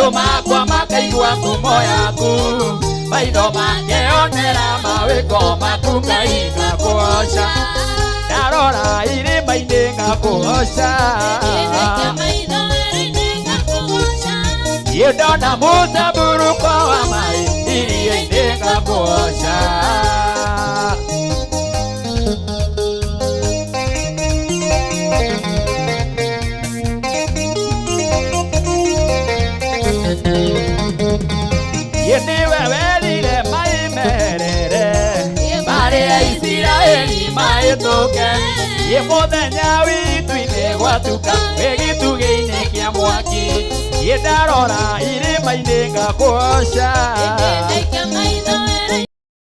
Matũ makwa makaigua ngumo yaku, maitho makeyonera mawĩko maku. Ngai, ngakũgoca. Ndarora irĩma-inĩ, ngakũgoca. Niĩ ndona mũtambũrũko wa maĩ iria-inĩ, ngakũgoca. Niĩ nĩwe werire maĩ merere marĩ a Isiraeli mahĩtũke. Niĩ mũthenya witũ-inĩ gwatuka wĩ gĩtugĩ-inĩ kĩa mwaki. Niĩ ndarora irĩma-inĩ, ngakũgoca,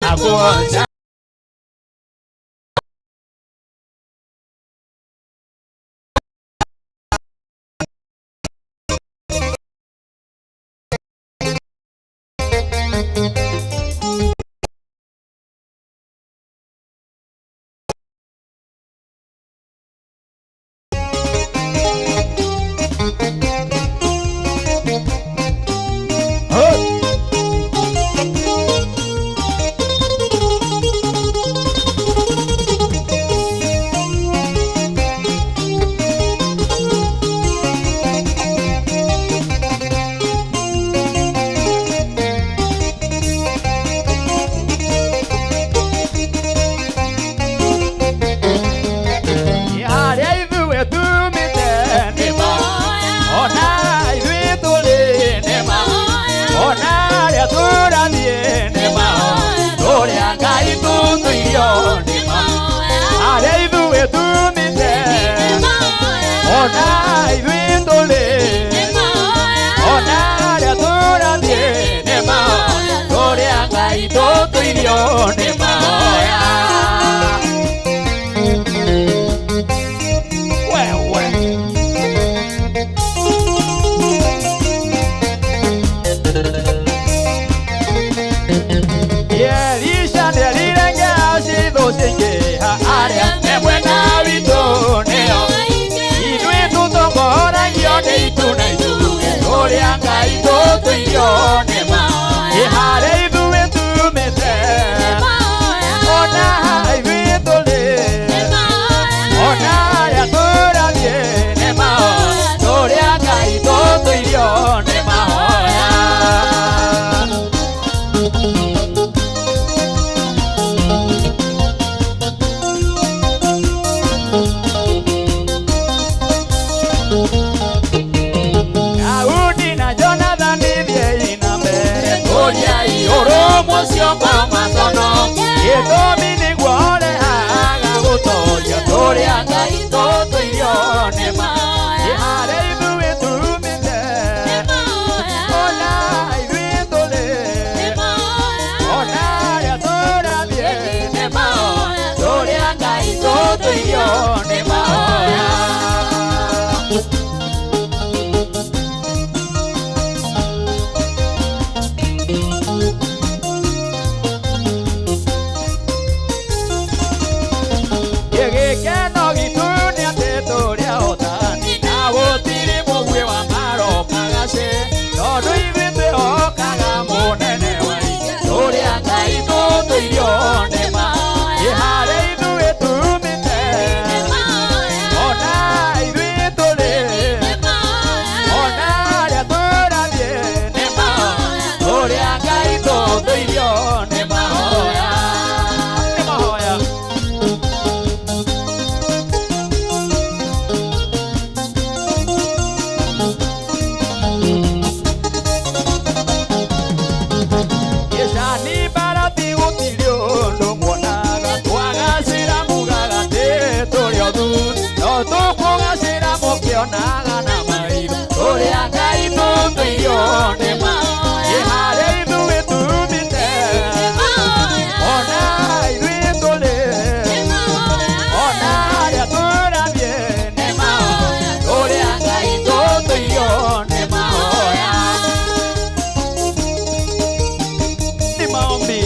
ngakũgoca. Hey! Harĩa ithuĩ tumĩte nĩma, ona ithuĩ tũrĩ nĩma, ona harĩa tũrathiĩ nĩma, tũrĩa Ngai tũtũirio nĩma. Harĩa ithuĩ tumĩte, ona ithuĩ tũrĩ, ona harĩa tũrathiĩ nĩma, tũrĩa Ngai tũtũirio nĩma. Wewe. Elisha nĩerire cithũ cingĩha, arĩa me mwena witũ nĩo ithuĩ tũtongoragio nĩ itu na ithuĩ ũrĩa Ngai tũtũirio nĩma. Ĩ harĩa ithuĩ tumĩte, ona ithuĩ tũrĩ, ona harĩa tũrathiĩ nĩma, tũrĩa Ngai tũtũirio nĩ mahoya. Daudi na Jonathani, thiĩi na mbere kũriai ũrũmwe ũcio matono. Gĩtũmi nĩguo ũrehaga gũtoria, tũrĩa Ngai tũtũirio nĩma. Ĩ harĩa ithuĩ tumĩte, ona ithuĩ tũrĩ, ona harĩa tũrathiĩ nĩma, tũrĩa Ngai tũtũirio nĩ mahoya. Gĩkeno gitũ nĩ atĩ tũrĩ ahotani, na gũtirĩ mũguĩ wa maroka gace, tondũ ithuĩ twĩhokaga mũnene wa ita, tũrĩa Ngai tũtũirio nĩma. Ĩ harĩa ithuĩ tumĩte, ona ithuĩ tũrĩ, ona harĩa tũrathiĩ nĩma, tũrĩa Ngai tũtũirio nĩ mahoya, nĩ mahoya. Gĩcani mbarati gũtirĩ ũndũ muonaga, twagacĩra mugaga atĩ tũrĩ othu, no tũkũgacĩra mũkĩonaga na maitho, tũrĩa Ngai tũtũirio nĩma. Ĩ harĩa ithuĩ tumĩte, ona ithuĩ tũrĩ, ona harĩa tũrathiĩ nĩma, tũrĩa Ngai tũtũirio nĩ mahoya, nĩ maombi.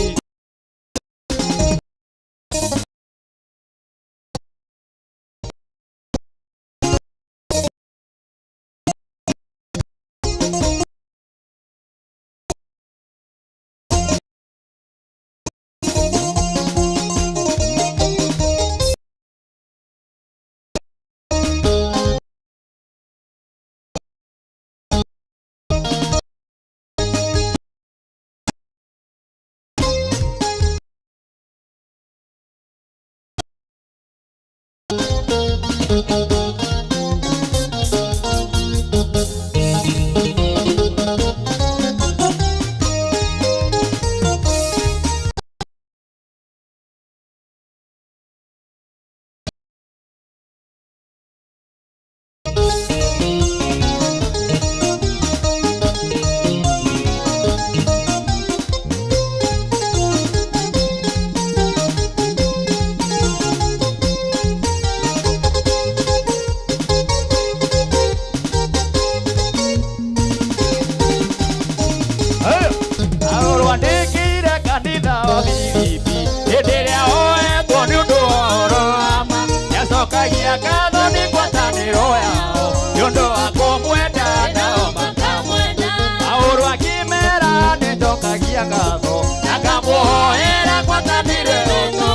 Filipi hĩndĩ ĩrĩa oetwo nĩ ũndũ wa ũhoro wa ma nĩacokagia ngatho nĩ ngwatanĩro yao nĩ ũndũ wa kũmwenda nao makamwenda. Paũlũ akĩmera nĩnjokagia ngatho na ngamũhoera ngwatanĩro ĩyo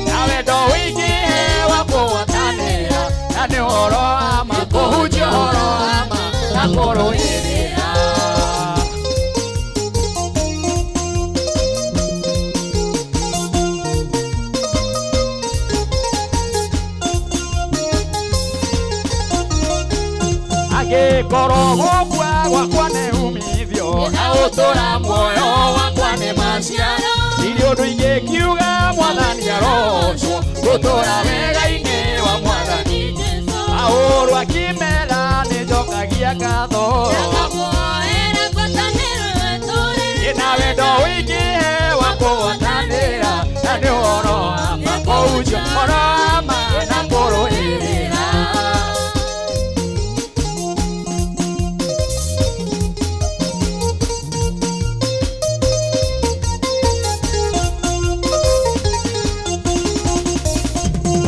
na wendo ũingĩhe wa kũgwatanĩra na nĩ ũhoro wa ma kũhunjia ũhoro wa ma na kũrũĩrĩra. Angĩkorwo gũkua gwakwa nĩ umithio na gũtũra muoyo wakwa nĩ maciaro ndirĩ ũndũ ingĩkiuga mwathani arocwo gũtũra wega-inĩ wa mwathani. Paũlũ akĩmera nĩnjokagia ngatho ĩna wendo ũingĩhe wa kũgwatanĩra na nĩ ũhoro wa ma kũhunjia ũhoro wa ma na kũrũĩrĩra.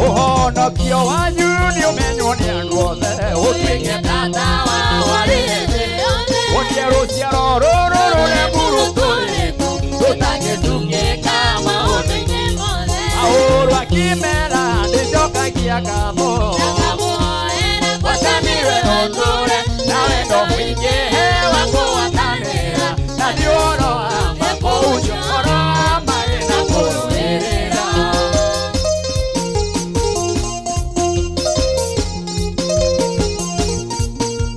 Ũhonokio wanyu nĩũmenywo nĩ andũ othe ũtuĩke tata wa arĩa ethĩ wonie rũciaro rũrũ rũremu rũtũrĩku rũtangĩtungĩka maũndũ-inĩ. Paũlũ akĩmera nĩnjokagia ngatho ngwatanĩro ĩno ndũre na wendo mũingĩ wa kũgwatanĩra na nĩ ũhoro wa ma kũhunjia ũhoro wa ma na kũrũĩrĩra.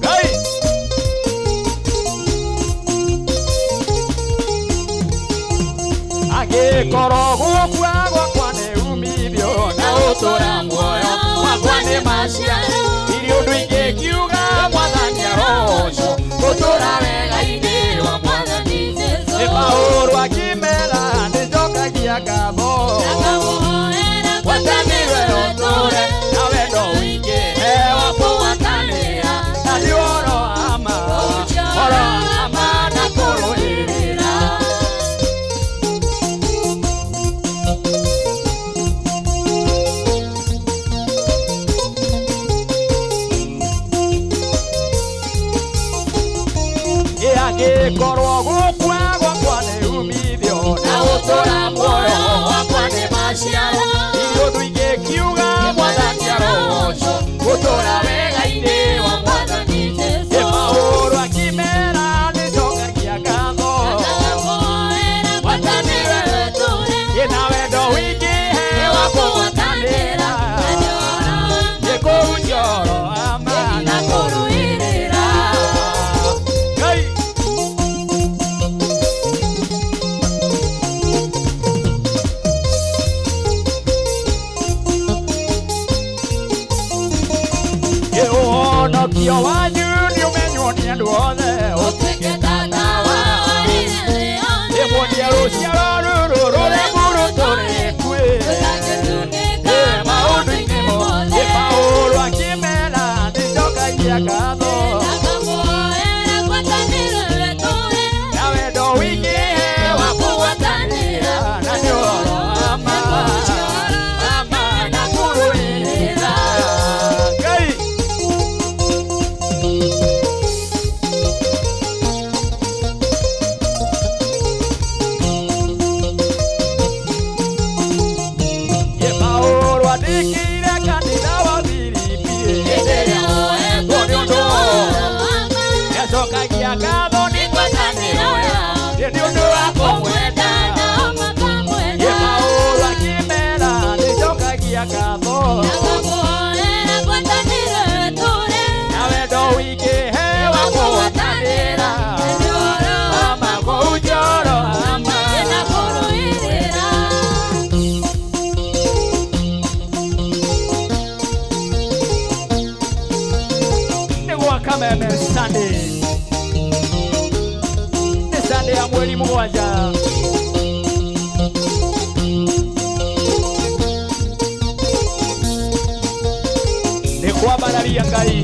Ngai angĩkorwo gũkua gwakwa nĩ umithio na gũtũra muoyo wakwa nĩ maciaro ndirĩ ũndũ ingĩkiuga mwathani arocwo gũtũra wega-inĩ wa mwathani. Nĩ Paũlũ akĩmera nĩnjokagia ngatho ngwatanĩro ĩyo ndũre na wendo ũingĩhe wa kũgwatanĩra na nĩ ũhoro wa ma ũhoro wa ma na kũrũĩrĩra. Angĩkorwo gũkua gwakwa nĩ umithio na gũtũra muoyo wakwa nĩ maciaro ndirĩ ũndũ ingĩkiuga mwathani arocwo gũtũra wega-inĩ wa mwathani. Nĩ Paũlũ akĩmera nĩnjokagia ngatho ngwatanĩro ĩna wendo ũingĩhe wa kũgwatanĩra nĩ kũhunjia ũhoro wa ma na kũrũĩrĩra. Ngai ũhonokio wanyu nĩũmenywo nĩ andũ othe ũtuĩke tata wa ĩmuonie rũciaro rũrũ rũremu rũtũrĩku maũndũ-inĩ mothe. Paũlũ akĩmera nĩnjokagia ngatho na wendo ũingĩhe wa kũgwatanĩra na nĩ ũhoro wa ma wa ma na kũrũĩrĩra. Ngai Paũlũ andĩkĩire kanitha wa Filipi hĩndĩ ĩrĩa oetwo nĩ ũndũ wa nĩacokagia ngatho nĩ ngwatanĩro yao nĩ ũndũ wa kũmwenda. Paũlũ akĩmera nĩnjokagia ngatho na wendo ũingĩhe wa kũgwatanĩra ama kũhunjia ũhoro wa ma. Nĩ gwa Kameme Sunday nĩ Sunday ya mweri 7 nĩ kwambararia Ngai.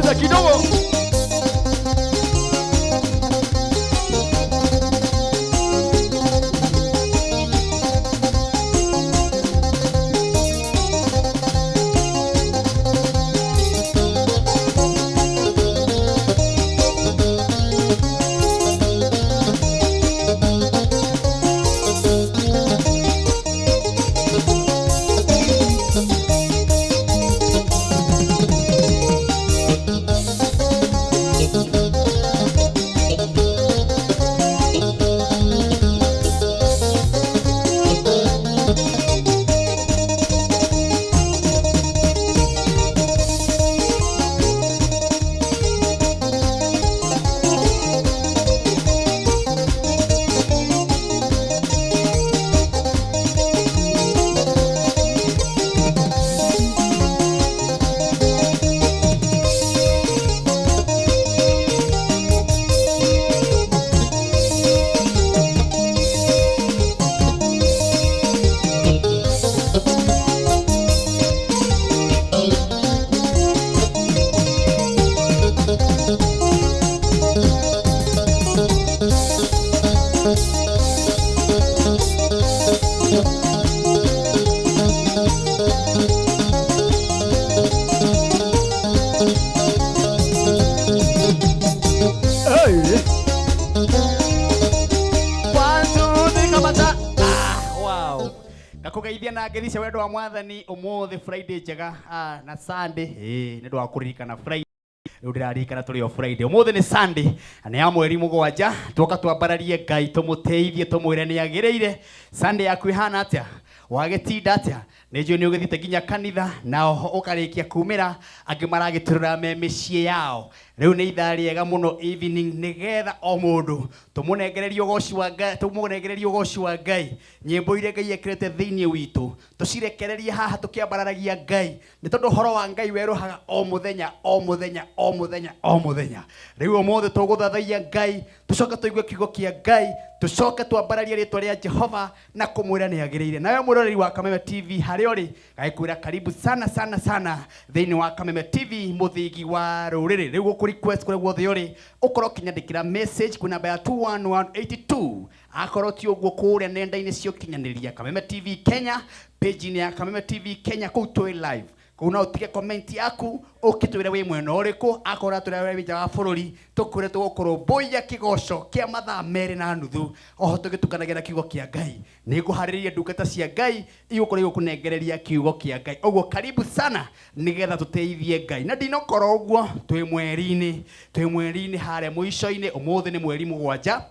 Kamata kidogo. Hey. One, two, three, kamata. Ah, wow. Ngakugeithia na ngethi cia wendo wa mwathani umuthi Friday njega na Sunday nĩ ũndũ wa kũririkana Friday. Rĩu ndĩraririkana tũrĩ o Friday. Ũmũthĩ nĩ Sunday na nĩ ya mweri 7. Twoka twambararie Ngai tũmũteithie tũmwĩre nĩ agĩrĩire. Sunday yaku ĩhana atĩa? Wagĩtinda atĩa? Nĩ njũĩ nĩ ũgĩthiĩte nginya kanitha na oho ũkarĩkia kumĩra angĩ maragĩtũrĩra me mĩciĩ yao. Rĩu nĩ ithaa rĩega mũno evening nĩgetha o mũndũ tũmũnengererie ũgoci wa Ngai, tũmũnengererie ũgoci wa Ngai. Nyĩmbo iria Ngai ekĩrĩte thĩinĩ witũ tũcirekererie haha tũkĩambararagia Ngai, nĩ tondũ ũhoro wa Ngai werũhaga o mũthenya o mũthenya o mũthenya o mũthenya. Rĩu ũmũthĩ tũgũthathaiya Ngai, tũcoke tũigue kiugo kĩa Ngai, tũcoke twambararie rĩtwa rĩa Jehova na kũmwĩra nĩ agĩrĩire. Nawe mwĩroreri wa Kameme TV harĩa ũrĩ, ngagĩkwĩra karibu sana sana sana thĩinĩ wa Kameme TV mũthingi wa rũrĩrĩ. Rĩu gũkũ request kũrĩa guothe ũrĩ ũkorwo ũkĩnyandĩkĩra message kwĩ namba ya 21182. Akorwo ti ũguo kũrĩa nenda-inĩ cia ũkinyanĩria Kameme TV Kenya, page-inĩ ya Kameme TV Kenya kũu twĩ live. Kũu no ũtige comment yaku ũkĩtwĩre wĩ mwena ũrĩkũ, akorwo ũratwĩra wĩ nja wa bũrũri tũkwĩre tũgũkũrũmbũiya kĩgoco kĩa mathaa merĩ na nuthu oho tũgĩtukanagia na kiugo kĩa Ngai. Nĩ ngũharĩrĩria ndungata cia Ngai igũkorwo igũkũnengereria kiugo kĩa Ngai. Ũguo karibu sana nĩgetha tũteithie Ngai. Na ndinokorwo ũguo twĩ mweri-inĩ, twĩ mweri-inĩ harĩa mũico-inĩ. Ũmũthĩ nĩ mweri 7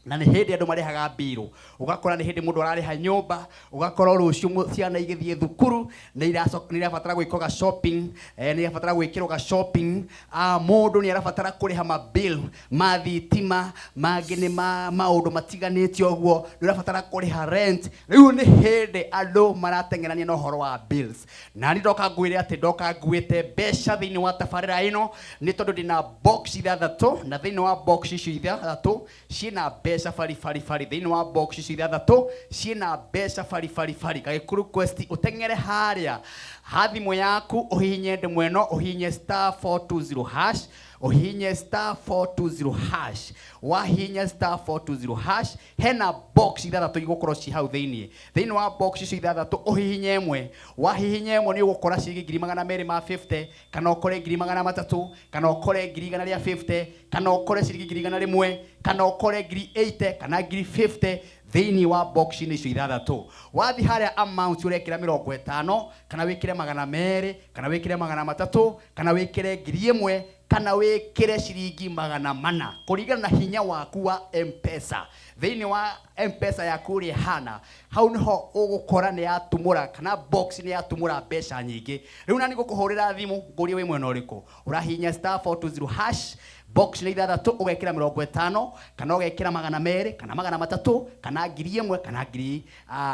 na nĩ hĩndĩ andũ marĩhaga mbirũ. Ũgakora nĩ hĩndĩ mũndũ ararĩha nyũmba, ũgakora rũciũ ciana igĩthiĩ thukuru nĩ irabatara gwĩkwo ga shopping, nĩ irabatara gwĩkĩrwo ga shopping. Mũndũ nĩ arabatara kũrĩha ma bill ma thitima, mangĩ nĩ ma maũndũ matiganĩte ũguo, nĩ ũrabatara kũrĩha rent. Rĩu nĩ hĩndĩ andũ marateng'erania na ũhoro wa bills. Na niĩ ndoka ngwĩre atĩ ndoka nguĩte mbeca thĩinĩ wa tabarĩra ĩno nĩ tondũ ndĩna box 6, na thĩinĩ wa box icio 6 ciĩna mbeca bari bari bari. Thĩinĩ wa box icio 6 ciĩna mbeca bari bari bari. Gagĩkũ request ũteng'ere harĩa ha thimũ yaku ũhihinye ndemwa ĩno, ũhihinye star 420 hash, ũhihinye star 420 hash. Wahihinya star 420 hash hena box 6 igũkorwo ci hau thĩinĩ. Thĩinĩ wa box icio 6 ũhihinye ĩmwe. Wahihinya ĩmwe nĩ ũgũkora ciringi ngiri magana merĩ ma 50, kana ũkore ngiri magana matatũ, kana ũkore ngiri igana rĩa 50, kana ũkore ciringi ngiri igana rĩmwe, kana ũkore ngiri 80, kana ngiri 50 thĩinĩ wa box icio 6. Wathiĩ harĩa amount ũrekĩra 50, kana wĩkĩre magana merĩ, kana wĩkĩre magana matatũ, kana wĩkĩre ngiri ĩmwe, kana wĩkĩre ciringi magana mana, kũringana na hinya waku wa M-Pesa. Thĩinĩ wa M-Pesa yaku ũrĩa ĩhana, hau nĩho ũgũkora nĩ yatumũra, kana box nĩ yatumũra mbeca nyingĩ. Rĩu nani ngũkũhũrĩra thimũ ngũrie wĩ mwena ũrĩkũ. Ũrahihinya star 420 hash, box nĩ 6, ũgekĩra 50, kana ũgekĩra magana merĩ, kana magana matatũ, kana ngiri ĩmwe, kana ngiri,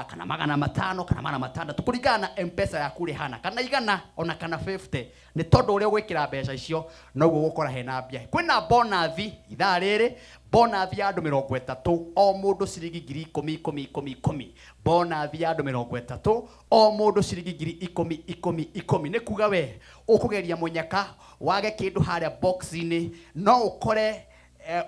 kana magana matano, kana magana matandatũ, kũringana na M-Pesa yaku ũrĩa ĩhana, kana igana ona kana 50. Nĩ tondũ ũrĩa ũgwĩkĩra mbeca icio noguo ũgũkora hena mbia. Kwĩna bonus ithaa rĩrĩ, Bonathi ya andũ 30, o mũndũ ciringi 10,000 10 10 10. Bonathi ya andũ 30, o mũndũ ciringi 10,000 10 10. Nĩ kuga we ũkũgeria mũnyaka wage kĩndũ harĩa box-inĩ, no ũkore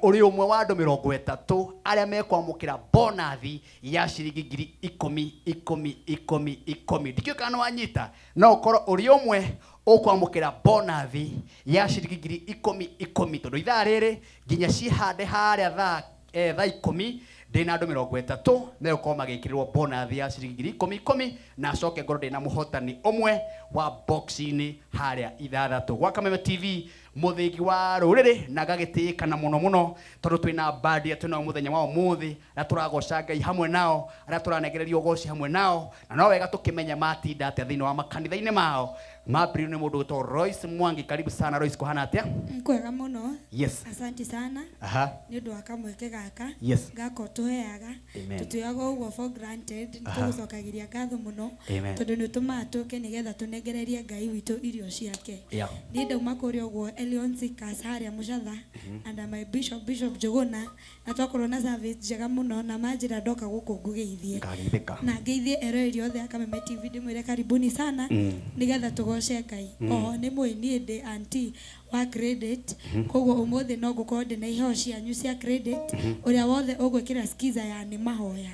ũrĩ ũmwe wa andũ 30 arĩa mekwamũkĩra bonathi ya ciringi 10,000 10 10 10. Ndikĩũĩ kana nĩ wanyita, no ũkorwo ũrĩ ũmwe ũkwamũkĩra bonathi ya ciringi 10,000 10, tondũ ithaa rĩrĩ nginya cihande harĩa thaa 10 ndĩna andũ 30 megũkorwo magĩkĩrĩrwo bonathi ya ciringi 10,000 10, na acoke ngorwo ndĩna mũhotani ũmwe wa box-inĩ harĩa 6 gwa Kameme TV, mũthĩgi wa rũrĩrĩ, na ngagĩtĩĩkana mũno mũno tondũ twĩna bandi twĩnao mũthenya wa ũmũthĩ, arĩa tũragoca Ngai hamwe nao, arĩa tũranengereria ũgoci hamwe nao, na no wega tũkĩmenya matinda atĩa thĩinĩ wa makanitha-inĩ mao. Mambĩrĩrio nĩ mũndũ wĩtagwo Royce Mwangi. Karibu sana Royce, kũhana atĩa? Kwega mũno. Yes. Asante sana. Aha. Nĩ ũndũ wa kamweke gaka. Yes. Gaka ũtũheaga. Amen. Tũtioyaga ũguo for granted. Nĩtũgũcokagĩria ngatho mũno. Amen. Tondũ nĩ ũtũmaga tũke nĩgetha tũnengererie Ngai witũ irio ciake. Yeah. Niĩ ndauma kũrĩa ũguo Elion Seekers harĩa Mũcatha and my bishop, Bishop Njuguna, na twakorwo na service njega mũno, na manjĩra ndoka gũkũ ngũgeithie. Ngageithĩka. Na ngeithie eroreri othe a Kameme TV, ndĩmwĩre karibuni sana nĩgetha tũgoce Ngai. Oho nĩ mũĩ niĩ ndĩ auntie wa credit, koguo ũmũthĩ no ngũkorwo ndĩna iheo cianyu cia credit. Ũrĩa wothe ũgwĩkĩra skiza ya nĩ mahoya,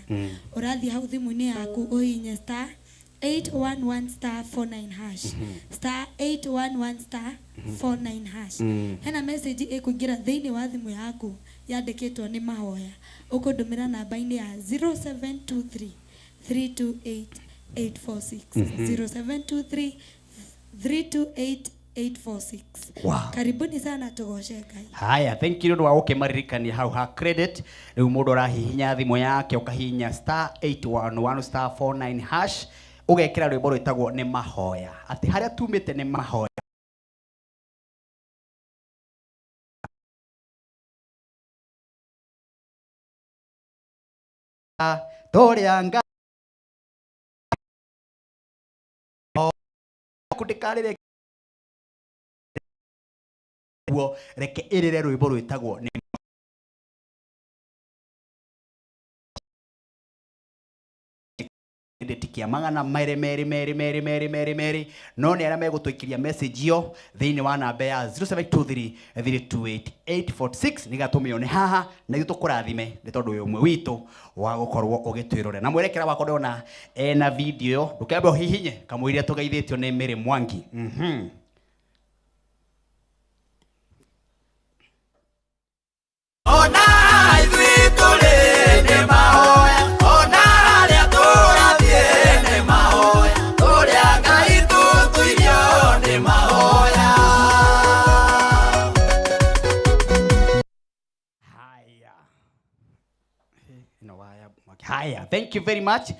ũrathiĩ hau thimũ-inĩ yaku ũhihinye star 811 star 49 hash, star 811 star 49 hash. Hena message ĩkũingĩra thĩinĩ wa thimũ yaku yandĩkĩtwo nĩ mahoya, ũkũndũmĩra namba-inĩ ya 0723 328 846, 0723 328 846. Wow. Karibuni sana tũgoce Ngai. Haya, thank you nĩ ũndũ wa gũkĩmaririkania hau ha credit. Rĩu mũndũ arahihinya thimũ yake, ũkahihinya star 811 star 49 hash, ũgekĩra rwĩmbo rwĩtagwo nĩ mahoya, atĩ harĩa tumĩte nĩ mahoya. Tũrĩa Ngai ndĩkarĩre guo, reke ĩrĩre rwĩmbo rwĩtagwo nĩ credit kia 200 2 2 2 2 2, no nĩ arĩa megũtũikĩria message ĩyo thĩinĩ wa namba ya 0723 328 846 nĩgetha tũmĩone haha na ithuĩ tũkũrathime, nĩ tondũ wĩ ũmwe witũ wa gũkorwo ũgĩtwĩrorera. Na mwerekera wakwa ndĩrona ena video ĩyo, ndũkĩambe ũhihinye kamũiria tũgeithĩtio nĩ Mary Mwangi. Ona ithuĩ tũrĩ nĩ mahoya, ona harĩa tũrathiĩ nĩ mahoya, tũrĩa Ngai tũtũirio nĩ mahoya. Haya. Ĩno waya mwaki. Haya, thank you very much.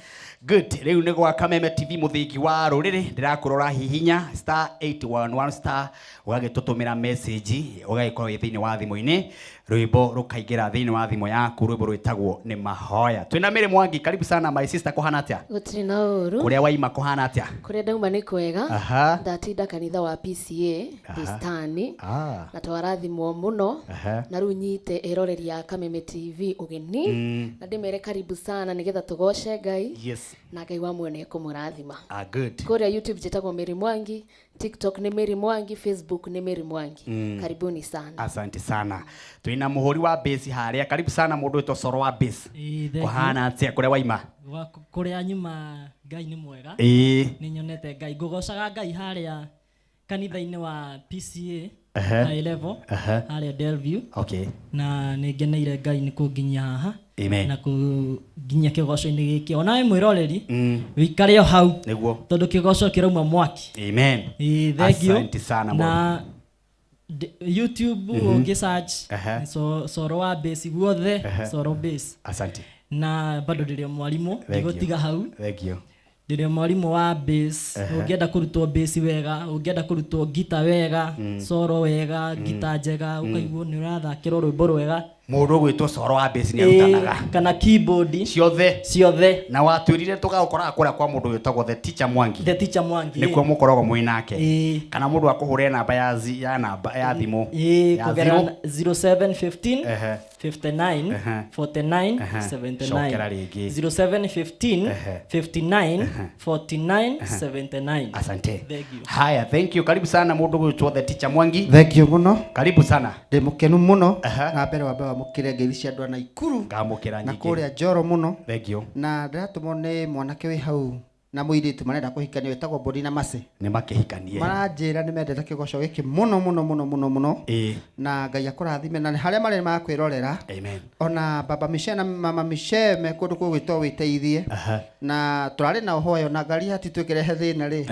Good. Rĩu nĩ gwa Kameme TV, mũthingi wa rũrĩrĩ, ndĩrakũrora hihinya star 811 star, ũgagĩtũtũmĩra message, ũgagĩkorwo wĩ thĩinĩ wa thimũ-inĩ, rwĩmbo rũkaingĩra thĩinĩ wa thimũ yaku, rwĩmbo rwĩtagwo nĩ mahoya. Twĩna Mary Mwangi, karibu sana my sister, kũhana atĩa? Gũtirĩ na ũru. Kũrĩa waima kũhana atĩa? Kũrĩa ndauma nĩ kwega. Aha. Ndatinda kanitha wa PCA Bustani na twarathimwo mũno. Na rĩu nyite eroreri a Kameme TV ũgeni na ndĩmere karibu sana nĩgetha tũgoce Ngai. Yes. Na Ngai wa muoyo nĩekũmũrathima. Ah, good. Kũrĩa YouTube njĩtagwo Mary Mwangi, TikTok nĩ Mary Mwangi, Facebook nĩ Mary Mwangi. Karibuni sana. Asante sana. Twĩna mũhũri wa bass harĩa, karibu sana mũndũ wĩtwo Soro wa bass. Ĩĩ, thank you. Kũhana atĩa kũrĩa waima? Kũrĩa nyuma Ngai nĩ mwega. Nĩ nyonete Ngai, ngũgocaga Ngai harĩa kanitha-inĩ wa PCA high level harĩa Delview. Okay. Na nĩ ngeneire Ngai nĩ kũnginyia haha. Amen. Na kũnginyia kĩgoco-inĩ gĩkĩ. Onawe mwĩroreri, wĩikare o hau. Nĩguo. Tondũ kĩgoco kĩrauma mwaki. Amen. Ĩĩ, thank you. Asante sana Na YouTube ũngĩ search Soro wa bass guothe, Soro bass. Asante. Na bado ndĩrĩ o mwarimũ, Thank you. ndigũtiga hau. Thank you. Ndĩrĩ o mwarimũ wa bass. Ũngĩenda kũrutwo bass wega, ũngĩenda kũrutwo guitar wega, solo wega, guitar njega, ũkaigua nĩ ũrathakĩrwo rwĩmbo rwega. Mũndũ ũgwĩtwo Coro wa bass nĩ arutanaga. Kana keyboard. Ciothe. Ciothe. Na watwĩrire tũgagũkoraga kũrĩa kwa mũndũ wĩtagwo The Teacher Mwangi. The Teacher Mwangi. Nĩkuo mũkoragwo mwĩ nake. Ĩĩ. Kana mũndũ akũhũrĩre namba ya zi, ya namba ya thimũ. Ĩĩ, Ya kũgerera zero. 0715 Ehe. 59 Ehe. 49 Ehe. 79. Cokera rĩngĩ. 0715 Ehe. 59 49 79. Asante. Thank you. Haya, thank you. Karibu sana mũndũ gwĩtwo The Teacher Mwangi. Thank you mũno. Karibu sana. Ndĩ mũkenu mũno. Aha. Na mbere wambe wamũkĩre ngeithi cia andũ a Naikuru. Ngamũkĩra Na nyingĩ. kũrĩa Njoro mũno. Thank you. Na ndĩratũmwo nĩ mwanake wĩ hau na mũirĩtu marenda kũhikania wĩtagwo Mbũri na Macĩ. Nĩ makĩhikanie. Maranjĩra nĩ mendete kĩgoco gĩkĩ mũno mũno mũno mũno mũno. Ĩĩ. Na Ngai akũrathime na harĩa marĩ makwĩrorera. Amen. Ona Baba Michelle na Mama Michelle me kũndũ kũgwĩtwo wĩteithie. Aha. Na tũrarĩ na ũhoyo na ngari hati twĩkĩrehe thĩna rĩ.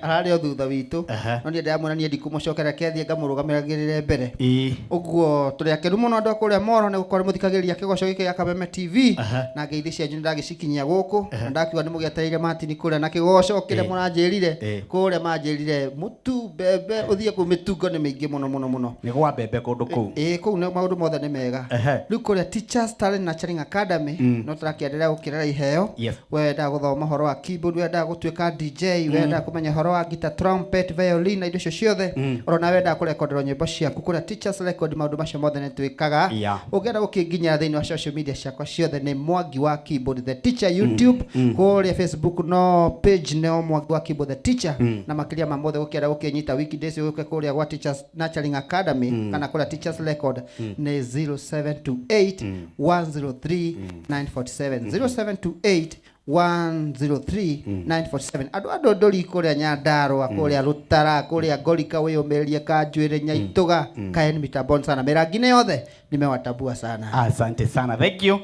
Ararĩ o thutha witũ. Aha. No niĩ ndĩramwĩra niĩ ndikũmũcokera kethiĩ ngamũrũgamĩrĩre mbere. Ĩĩ. Ũguo tũrĩ akenu mũno andũ a kũrĩa Moro nĩ gũkorwo mũthikagĩrĩria kĩgoco gĩkĩ gĩa Kameme TV. Aha. Na ngeithi cianyu nĩ ndagĩcikinyia gũkũ. Na ndakiuga nĩ mũgĩetereire Martin kũrĩa na kĩgoco kĩrĩa Ĩĩ. mũranjĩrire. Ĩĩ. Kũrĩa manjĩrire mũtu mbembe ũthiĩ kũu mĩtungo nĩ mĩingĩ mũno mũno mũno. Nĩ gwa mbembe kũndũ kũu. Ĩĩ kũu nĩ maũndũ mothe nĩ mega. Ehe. Rĩu kũrĩa Teachers Talent Nurturing Academy no tũrakĩenderea gũkĩrera iheo. Yes. We wendaga gũthoma ũhoro wa keyboard, we wendaga gũtuĩka DJ, we wendaga kũmenya ũhoro wa guitar, trumpet, violin na indo icio ciothe. Orona wendaga kũrekonderwo nyĩmbo ciaku kũrĩa Teachers Record, maũndũ macio mothe nĩ twĩkaga. Yeah. Ũngĩenda gũkĩnginyĩra thĩinĩ wa social media ciakwa ciothe nĩ Mwangi wa Keyboard the Teacher YouTube, kũrĩa Facebook no page no Mwangi wa Keyboard the Teacher, na makĩria ma mothe ũkĩenda gũkĩnyita weekdays ũke kũrĩa gwa Teachers Nurturing Academy kana kũrĩa Teachers Record nĩ 0728 103 947, 0728 103 947. Andũ a Ndũndũri kũrĩa Nyandarũa, kũrĩa Rũtara, kũrĩa Ngorika, wĩyũmĩrĩrie Kanjuĩrĩ, Nyaitũga, kaeni mitamboni sana, mĩrangi-inĩ yothe nimewatambua sana. Asante sana, thank you.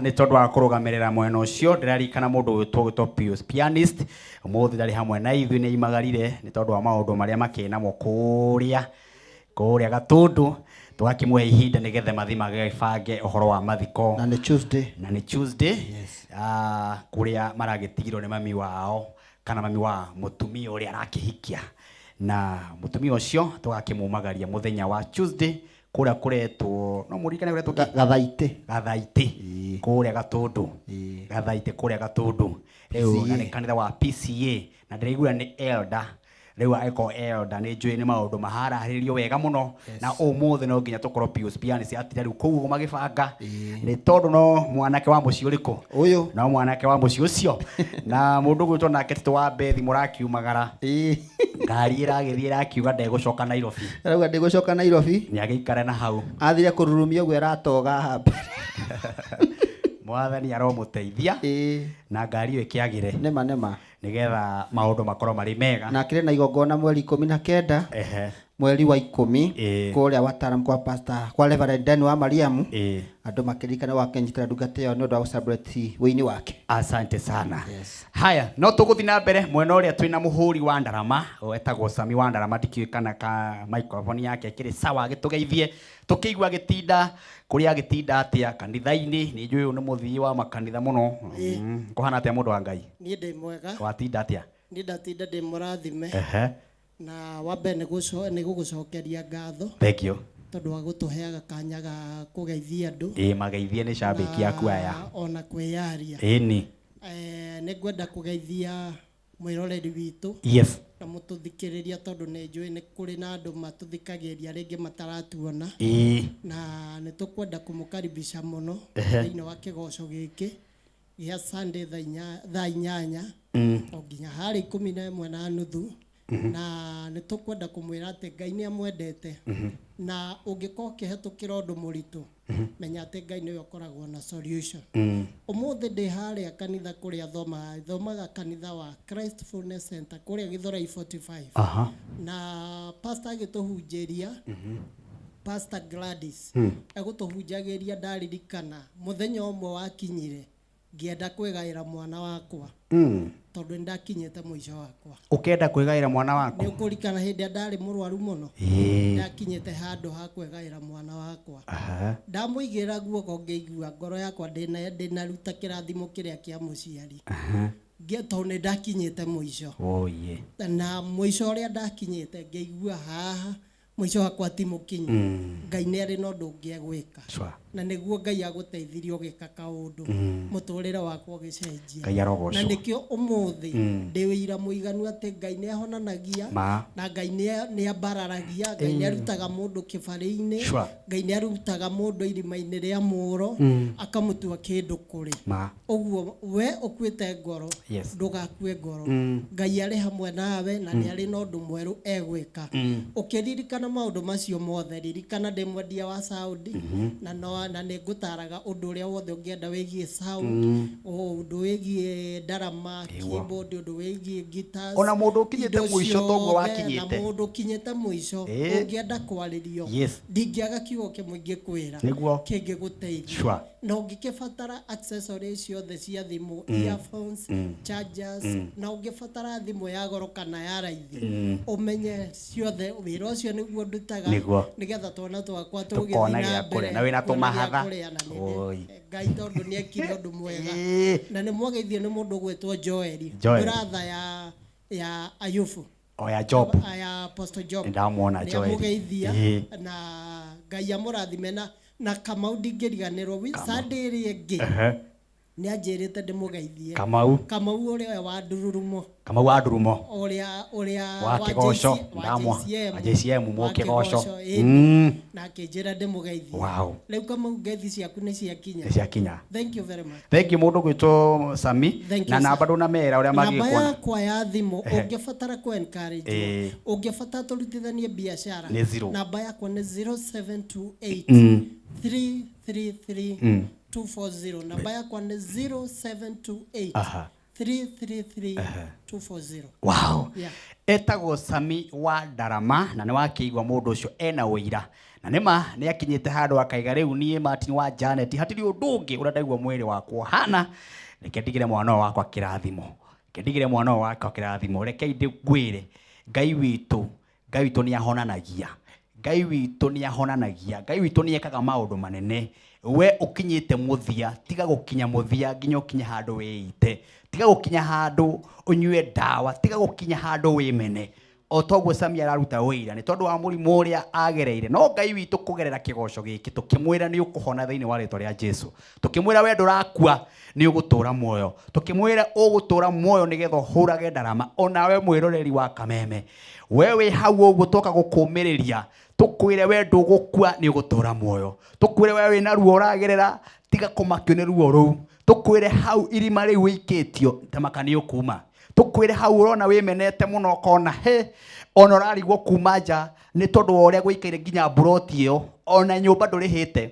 Nĩ tondũ wa kũrũgamĩrĩra mwena ũcio ndĩrarikana mũndũ ũgwĩtwo gwĩtwo Pius Pianist ũmũthĩ ndarĩ hamwe na ithuĩ, nĩ aimagarire nĩ tondũ wa maũndũ marĩa makĩrĩ namo kũrĩa Gatũndũ. Tũgakĩmũhe ihinda nĩgetha mathiĩ magĩbange ũhoro wa mathiko. Na nĩ Tuesday. Na nĩ Tuesday. Yes. Kũrĩa maragĩtigirwo nĩ mami wao kana mami wa mũtumia ũrĩa arakĩhikia, na mũtumia ũcio tũgakĩmumagaria mũthenya wa Tuesday kũrĩa kũretwo, no mũririkane kũretwo kĩ? Gathaitĩ. Gathaitĩ. Kũrĩa Gatũndũ. Gathaitĩ kũrĩa Gatũndũ. Rĩu na nĩ kanitha wa PCA na ndĩraigua nĩ elder. Rĩu angĩkorwo elder nĩ njũĩ nĩ maũndũ maharahĩrĩrio wega mũno. Na ũmũthĩ no nginya tũkorwo Pius Pianist atira rĩu kũu ũguo magĩbanga. Nĩ tondũ no mwanake wa mũciĩ ũrĩkũ? Ũyũ. No mwanake wa mũciĩ ũcio. Na mũndũ ũgwĩtwo nake Tito wa Bethi mũrakiumagara. Ngari ĩragĩthiĩ ĩrakiuga ndegũcoka Nairobi. Arauga ndĩgũcoka Nairobi. Nĩ agĩikare na hau. Athire kũrurumia ũguo ĩratoga haha mbere. Mwathani aromũteithia. Na ngari ĩyo ĩkĩagĩre. Nĩma nĩma. Nĩgetha maũndũ makorwo marĩ mega. Na akĩrĩ na igongona mweri 19. Ehe. Mweri wa 10. Ĩĩ. Kũrĩa Watalam kwa pastor, kwa Reverend Dan wa Mariamu. Ĩĩ. Andũ makĩririkana wakĩnyitĩra ndungata ĩyo nĩ ũndũ wa gũcelebrate wĩini wake. Asante sana. Yes. Haya, no tũgũthiĩ na mbere mwena ũrĩa twĩna mũhũri wa ndarama wetagwo Sami wa ndarama, ndikĩũĩ kana ka microphone yake ĩkĩrĩ sawa agĩtũgeithie. Tũkĩigua agĩtinda kũrĩa agĩtinda atĩa kanitha-inĩ, nĩ njũĩ ũyũ nĩ mũthii wa makanitha mũno. Kũhana atĩa mũndũ wa Ngai? Niĩ ndĩ mwega. Watinda atĩa? Niĩ ndatinda ndĩ mũrathime. Ehe. Na wa mbere nĩ gũgũcokeria ngatho. Thank you. Tondũ wa gũtũheaga kanya ga kũgeithia andũ. Ĩĩ, mageithie nĩ cambĩki aku aya. Ona kwĩyaria. Ĩni. Nĩ ngwenda kũgeithia mwĩroreri witũ. Yes. Na mũtũthikĩrĩria tondũ nĩ njũĩ nĩ kũrĩ na andũ matũthikagĩrĩria rĩngĩ mataratuona. Ĩĩ. Na nĩ tũkwenda kũmũkaribisha mũno Ehe. thĩinĩ wa kĩgoco gĩkĩ gĩa Sunday thaa inyanya o nginya harĩ 11:30. Na nĩ tũkwenda kũmwĩra atĩ Ngai nĩ amwendete. Na ũngĩkorwo ũkĩhetũkĩra ũndũ mũritũ, menya atĩ Ngai nĩwe ũkoragwo na solution. Ũmũthĩ ndĩ harĩa kanitha kũrĩa thomaga, thomaga kanitha wa Christ Fullness Center kũrĩa Githurai 45. Aha. Na pastor agĩtũhunjĩria, Pastor Gladys, egũtũhunjagĩria ndaririkana mũthenya ũmwe wakinyire ngĩenda kwĩgaĩra mwana wakwa. Tondũ nĩndakinyĩte mũico wakwa. Ũkenda kwĩgaĩra mwana waku? Nĩ ũkũririkana hĩndĩ ĩrĩa ndarĩ mũrwaru mũno? Ĩĩ. Ndakinyĩte handũ ha kwĩgaĩra mwana wakwa. Aha. Ndamũigĩrĩra guoko ngĩigua ngoro yakwa ndĩnaruta kĩrathimo kĩrĩa kĩa mũciari. Aha. Tondũ nĩndakinyĩte mũico. Oye. Na mũico ũrĩa ndakinyĩte ngĩigua haha Mũico wakwa ti mũkinyu. Ngai nĩ arĩ na ũndũ ũngĩ egwĩka. Sure. Na nĩguo Ngai agũteithirie ũgĩka kaũndũ, mũtũrĩre wakwa ũgĩcenjia. Ngai arogocwo. Na nĩkĩo ũmũthĩ ndĩ ũira mũiganu atĩ Ngai nĩ ahonanagia. Ma. Na Ngai nĩ ambararagia, Ngai nĩ arutaga mũndũ kĩbarĩ-inĩ. Sure. Ngai nĩ arutaga mũndũ irima-inĩ rĩa mũro, akamũtua kĩndũ kũrĩ. Ma. Ũguo we ũkuĩte ngoro, Yes. ndũgakue ngoro. Ngai arĩ hamwe nawe na nĩ arĩ na ũndũ mwerũ egwĩka. Ũkĩririkana maũndũ macio mothe, ririkana ndĩ mwendia wa sound, na no na nĩ ngũtaraga ũndũ ũrĩa wothe ũngĩenda wĩgiĩ sound, ũndũ wĩgiĩ ndarama, keyboard, ũndũ wĩgiĩ guitars. Ona mũndũ ũkinyĩte Indo mũico toguo ciothe, wakinyĩte. Na mũndũ ũkinyĩte mũico, ũngĩenda kwarĩrio, ndingĩaga kiugo kĩmwe ingĩkwĩra Nĩguo. kĩngĩgũteithia. Sure. Na ũngĩkĩbatara accessories ciothe cia thimũ, earphones, chargers, na ũngĩbatara thimũ ya goro kana ya raithi, ũmenye ciothe wĩra ũcio nĩguo ndutaga. Nĩguo. Nĩgetha twana twakwa Tũkona tũgĩthiĩ na gĩa mbere kũrĩa, na wĩna kuona gĩa tũmahatha. kũrĩa, na nĩ Oi. Ngai tondũ nĩ ekire ũndũ mwega. Na nĩ mwageithio nĩ mũndũ ũgwĩtwo Joeli, Joel. brother ya Ayubu. O ya Job. Ya Apostle Job. Nĩndamwona Joel. Nĩamũgeithia na Ngai amũrathime na Kamau ndingĩriganĩrwo. Sunday ĩrĩa ĩngĩ nĩ anjĩrĩte ndĩmũgeithie. Kamau. Kamau ũrĩa wa Ndururumo. Kamau wa Ndurumo. Ũrĩa Wa wa Kĩgoco, JC wa ndamwa. JCM, Wa JCM, wa Mũkĩgoco. Kĩgoco, ĩĩ. Na akĩnjĩra ndĩmũgeithie. Rĩu Kamau, ngeithi ciaku nĩ ciakinya. Nĩ ciakinya. Thank you very much. Thank you mũndũ gwĩtwo Sami. Thank you, Na sir. namba ndũnamera ũrĩa Namba mangĩkuona. yakwa ya thimũ, ũngĩbatara kũ encourage, ũngĩbatara tũrutithanie biacara, Nĩ zero. Namba yakwa nĩ 0728 333 240. Namba yakwa nĩ 0728 333 240. Wow. Yeah. Etagwo Sami wa Ndarama na nĩ wakĩigua mũndũ ũcio ena ũira na nĩma nĩ akinyĩte handũ akaiga rĩu niĩ Martin wa Janet hatirĩ ũndũ ũngĩ ũrĩa ndaigua mwĩrĩ wakwa ũhana, reke ndigĩre mwana ũyũ wakwa kĩrathimo, reke ndigĩre mwana ũyũ wakwa kĩrathimo. Reke ngwĩre Ngai witũ, Ngai witũ nĩ ahonanagia, Ngai witũ nĩ ahonanagia, Ngai witũ nĩ ekaga maũndũ manene. We ũkinyĩte mũthia, tiga gũkinya mũthia nginya ũkinye handũ wĩite, tiga gũkinya handũ ũnyue ndawa, tiga gũkinya handũ wĩmene. O toguo Sami araruta ũira nĩ tondũ wa mũrimũ ũrĩa agereire, no Ngai witũ kũgerera kĩgoco gĩkĩ tũkĩmwĩra nĩ ũkũhona thĩinĩ wa rĩtwa rĩa Jesu, tũkĩmwĩra we ndũrakua nĩ ũgũtũra muoyo, tũkĩmwĩra ũgũtũra muoyo nĩgetha ũhũrage ndarama. Onawe mwĩroreri wa Kameme, we wĩ hau ũguo twoka gũkũmĩrĩria, tũkwĩre we ndũgũkua nĩ ũgũtũra muoyo, tũkwĩre we wĩna ruo ũragerera, tiga kũmakio nĩ ruo rũu, tũkwĩre hau irima rĩu wĩikĩtio tamaka nĩ ũkuma, tũkwĩre hau ũrona wĩmenete mũno ũkona he ona ũrarigwo kuma nja nĩ tondũ wa ũrĩa gũikaire nginya mburoti ĩyo ona nyũmba ndũrĩhĩte.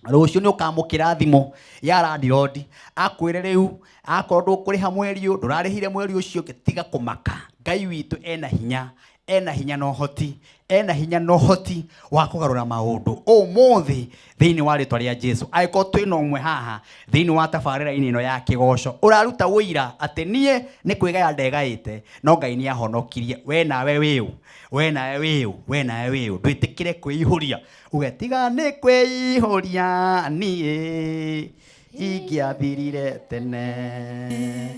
Rũciũ nĩ ũkamũkĩra thimũ ya landlord akwĩre rĩu akorwo ndũkũrĩha mweri ũyũ, ndũrarĩhire mweri ũcio ũngĩ, tiga kũmaka. Ngai witũ ena hinya, ena hinya na ũhoti, ena hinya na ũhoti wa kũgarũra maũndũ ũmũthĩ thĩinĩ wa rĩtwa rĩa Jesu. Angĩkorwo twĩna ũmwe haha thĩinĩ wa tabarĩra-inĩ ĩno ya kĩgoco ũraruta ũira atĩ niĩ nĩ kwĩgaya ndegaĩte no Ngai nĩ ahonokirie, we nawe wĩũ, we nawe wĩũ, we nawe wĩũ, ndwĩtĩkĩre kwĩihũria uge tiga nĩ kwĩihũria niĩ ingĩathirire tene,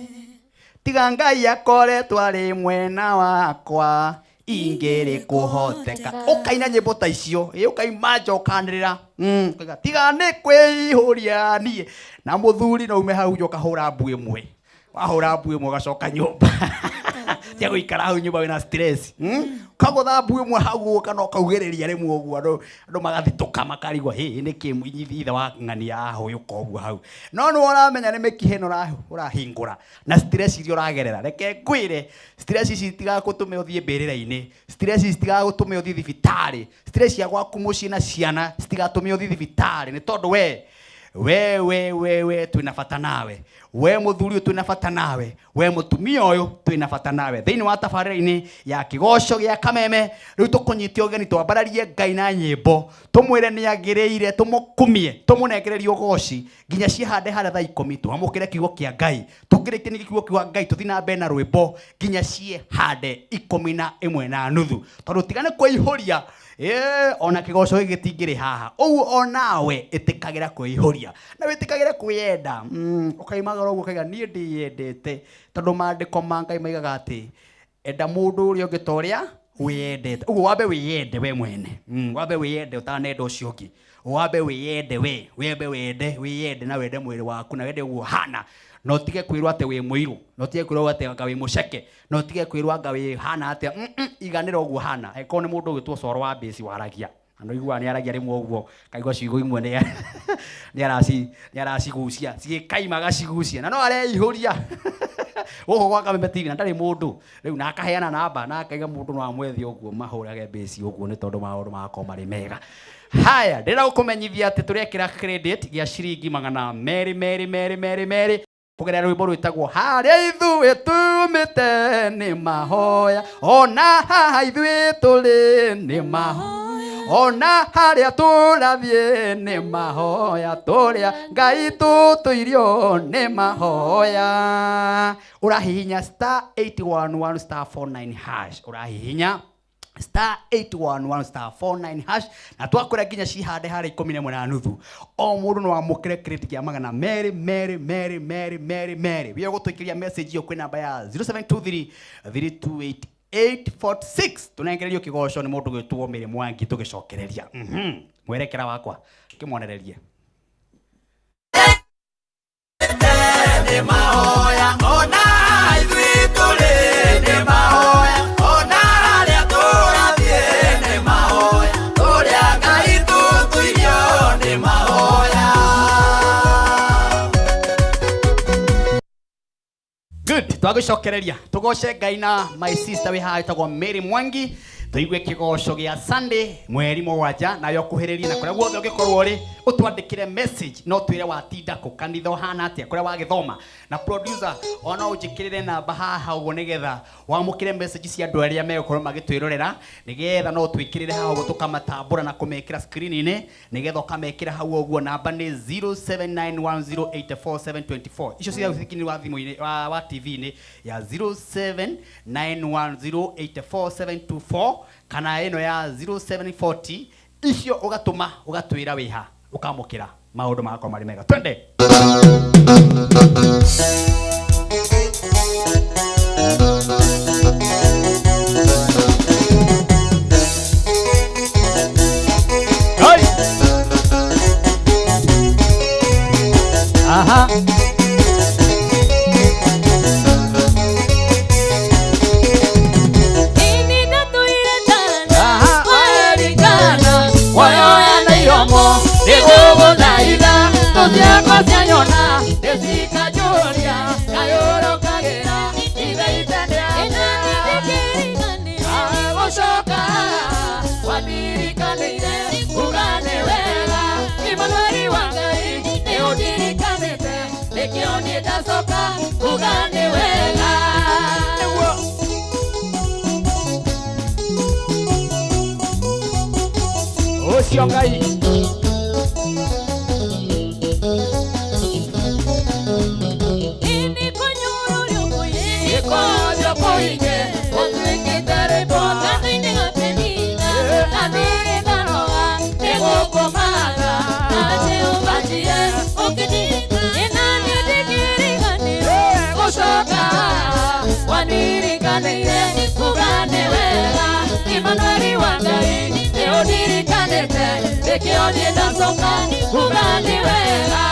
tiga Ngai akoretwo arĩ mwena wakwa ingĩrĩ kũhoteka. Ũkaina nyĩmbo ta icio, ũkaima nja ũkanĩrĩra, ũkaiga, tiga nĩ kwĩihũria niĩ. Na mũthuri no ume hau nja ũkahũra mbu ĩmwe, wahũra mbu ĩmwe ũgacoka nyũmba, tiga gũikara hau nyũmba wĩna stress. Kagũtha mbu ĩmwe hau ũguo kana ũkaugĩrĩria rĩmwe ũguo, andũ magathitũka makarigwo, hĩ, nĩkĩ ithe wa ng'ania ahũyũka ũguo hau. No nĩ ũramenya nĩ mĩkiha ĩno ũrahingũra na stress iria ũragerera. Reke ngwĩre, stress ici itigagũtũme ũthiĩ mbĩrĩra-inĩ, stress ici itigagũtũme ũthiĩ thibitarĩ, stress cia gwaku mũciĩ na ciana citigatũme ũthiĩ thibitarĩ, nĩ tondũ we we we we we twĩna bata nawe, we mũthuri ũyũ twĩna bata nawe, we mũtumia ũyũ twĩna bata nawe. Thĩinĩ wa tabarĩra-inĩ ya kĩgoco gĩa Kameme rĩu tũkũnyite ũgeni twambararie Ngai na nyĩmbo, tũmwĩre nĩ agĩrĩire, tũmũkumie, tũmũnengererie ũgoci nginya ciĩhande harĩa thaa ikũmi, twamũkĩre kiugo kĩa Ngai, tũkĩrĩkie nĩ kiugo kĩa Ngai, tũthiĩ na mbere na rwĩmbo nginya ciĩhande ikũmi na ĩmwe na nuthu, tondũ tiga nĩ kwĩihũria, ona kĩgoco gĩkĩ gĩtingĩrĩ haha. Ũguo onawe ĩtĩkagĩra kwĩihũria na wĩtĩkagĩre kwĩyenda. Ũkaimagara ũguo ũkaiga niĩ ndĩyendete, tondũ maandĩko ma Ngai maigaga atĩ enda mũndũ ũrĩa ũngĩ ta ũrĩa Wiyendete ũguo, wambe wiyende we mwene. Wambe wiyende ũtanenda ũcio ũngĩ. Wambe wiyende we, wambe wende, wiyende na wende mwĩrĩ waku na wende ũguo hana, na ũtige kwĩrwo atĩ wĩ mũirũ, na ũtige kwĩrwo atĩ anga wĩ mũceke, na ũtige kwĩrwo anga wĩ hana atĩa. Iganĩra ũguo hana. Angĩkorwo nĩ mũndũ ũgĩtwo coro wa mbĩci waragia na nĩũiguaga nĩ aragia rĩmwe ũguo, kaigua ciugo imwe nĩ aracigucia cigĩkaima, agacigucia na no areihũria gũkũ gwa Kameme TV na ndarĩ mũndũ rĩu, na akaheana namba na akaiga mũndũ no amwethe ũguo mahũrage mbĩci ũguo, nĩ tondũ maũndũ magakorwo marĩ mega. Haya, ndĩrenda gũkũmenyithia atĩ tũrekĩra credit gĩa ciringi 222 2 2 kũgerera rwĩmbo rwĩtagwo harĩa ithuĩ tumĩte nĩ mahoya, ona haha ithuĩ tũrĩ nĩ mahoya, ona harĩa tũrathiĩ nĩ mahoya, tũrĩa Ngai tũtũirio nĩ mahoya. Ũrahihinya star 811 star 49 hash, ũrahihinya star 811 star 49 hash, na twakwĩra nginya cihande harĩa 11:30, o mũndũ no amũkĩre credit kĩa 222 2 2 2 2. Wĩyo gũtũikĩria message ĩyo kwĩ namba ya 0723 328 846. Tũnengererio kĩgoco nĩ mũndũ gwĩtwo Mary Mwangi, tũgĩcokereria. Mwerekera wakwa kĩmwonererie. Nĩ mahoya, ona ithuĩ tũrĩ nĩ mahoya, ona harĩa tũrathiĩ nĩ mahoya, tũrĩa Ngai tũtũirio nĩ mahoya. Good, twagũcokereria tũgoce Ngai na my sister wĩ haha wĩtagwo Mary Mwangi, tũigue kĩgoco gĩa Sunday mweri 7, nayo kuhĩrĩrie na kũrĩa guothe ũngĩkorwo ũrĩ, ũtwandĩkĩre message no twĩre watinda kũ, kanitha ũhana atĩa, kũrĩa wagĩthoma. Na producer, ona ũnjĩkĩrĩre namba haha ũguo nĩgetha wamũkĩre message cia andũ arĩa megũkorwo magĩtwĩrorera, nĩgetha no twĩkĩrĩre haha ũguo tũkamatambũra na kũmekĩra screen-inĩ, nĩgetha ũkamekĩra hau ũguo. Namba nĩ 0791084724. Icio cia thikini wa thimũ-inĩ wa TV-inĩ ya 0791084724 kana ĩno ya 0740, icio ũgatũma ũgatwĩra wĩha, ũkamũkĩra maũndũ magakorwo marĩ mega. Twende. Hey! Aha. Aha. Waerikana wayoya na iromo nĩgũgũthaitha, tũciakwa cianyona nĩcikanjũria kayũrũkagĩra ithe agũcoka wandirikanĩire kuga nĩ wega. Imanueli wa Ngai, nĩ ũndirikanĩte, nĩkĩo niĩ ndacoka kuga nĩ wega. Nĩguo ũcio Ngai. Gĩkonyo kũingĩ ũtuĩkĩte rĩtwa na ndirĩ ndanoga nĩgũkũmatha na gũcoka wandirikanĩire kuga nĩ wega. Imanueli wa Ngai, nĩ ũndirikanĩte, nĩkĩo niĩ ndacoka kuga nĩ wega.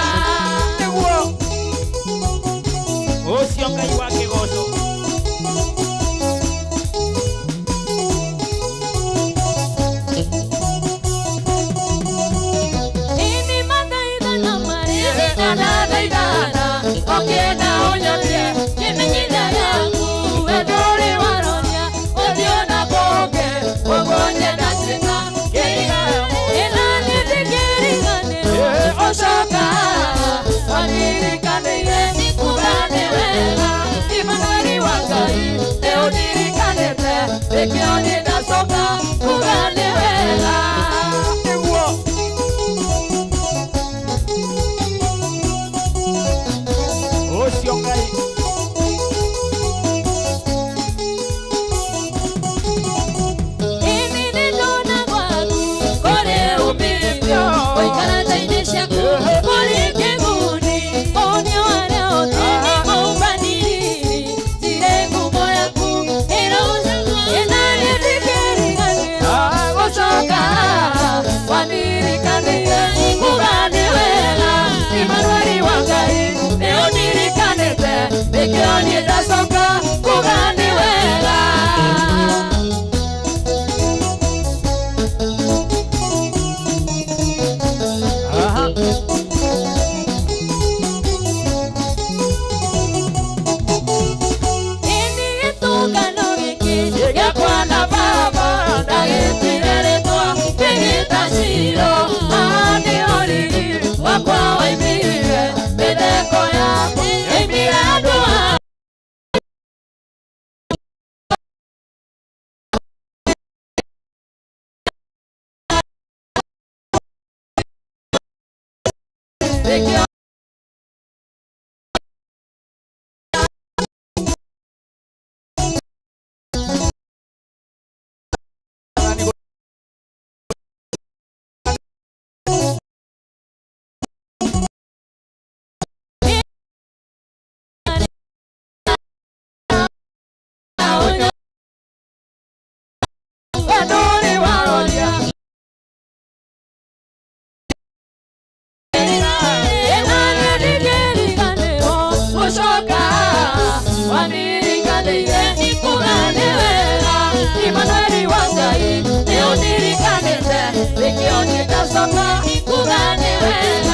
Nĩguo ũcio Ngai wa kĩgoco. Ndathaithana ũkĩenda ũnyonie kĩmenyithia gĩaku, we ndũrĩ waronia ũthiũ na kũngĩ ũguo nyenda tuĩka kĩiga. Ũcoka wandirikanĩire kuga nĩ wega. Imanueli wa Ngai, nĩ ũndirikanĩte, nĩkĩo niĩ ndacoka kuga nĩ wega. Nĩguo ũcio Ngai. Kũrĩ umithio gũikara nja-inĩ ciaku, kũrĩ kĩguni onio arĩa othe maumbaniriri njire ngumo yaku ĩrauca ĩnaniĩ. Nĩkĩo Wendũrĩ waroria Gũcoka wanirikanĩire kuga nĩ wega Imanueli wa Ngai nĩ ũndirikanĩte nĩkĩo niĩ ndacoka kuga nĩ wega.